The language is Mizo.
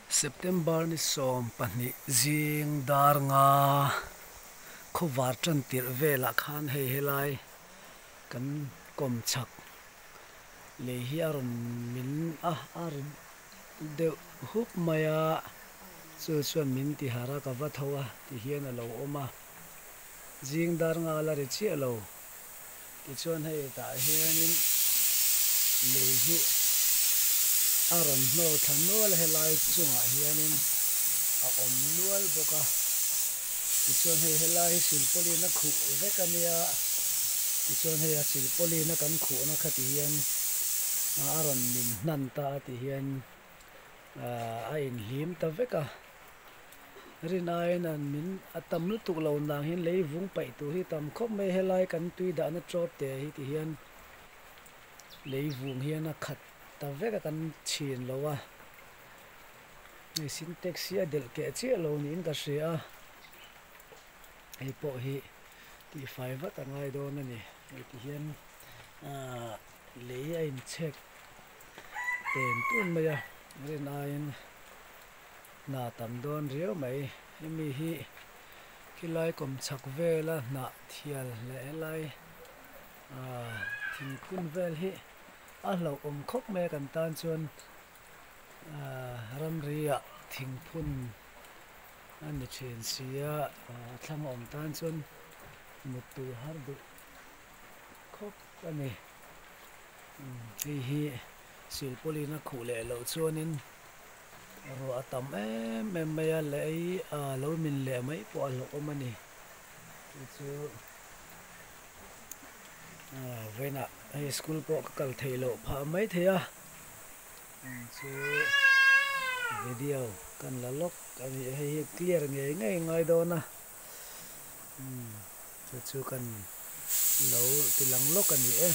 September ni 20 zing dar nga khawvar tan tirh velah khan hei helai kan kawm chak lei hi a rawn min a a ri deuh hup mai a chu chuan min ti harh a ka va tho a ti hian a lo awm a zing dar nga la ri chiah lo. Tichuan hei tah hianin lei hi a rawn hnawl thla nual a, helai chungah hianin a awm nual bawk a. Tichuan hei helai hi silpawlin a khuh vek a nia, tichuan hei a silpawlin a kan khuhna kha ti hian a rawn min hnan ta a ti hian a inhlim ta vek a. Rin aiin an min a tam lutuk lo nang hian lei vung paih tur hi tam khawp mai helai kan tui dahna tawp te hi ti hian lei vung hian a khat ta vek a kan chhin lo a hei sintex hi a delh keh chiah lo niin ka hria a hei pawh hi tihfai vat a ngai dawn a ni hei ti hian ahh lei a inchhek ten tun mai a rin aiin. Hna tam dawn riau mai. Hemi hi khilai kawmchhak vela hnah thial leh helai ah thingkung vel hi a hlauhawm khawp mai a kan tan chuan ah ramri ah thingphun a ni thin si a a thlang awm tan chuan mut tur har duh khawp a ni. Hei hi silpawlin a khuh leh loh chuanin. Ruah a tam em em mai a lei a lo min leh mai pawh a hlauhawm a ni chu chu ah vawiinah hei school pawh ka kal theih loh phah mai thei a chu video kan la lawk a ni hei hi clear ngei ngei ngai dawn a umm chu chu kan lo ti lang lawk a ni e.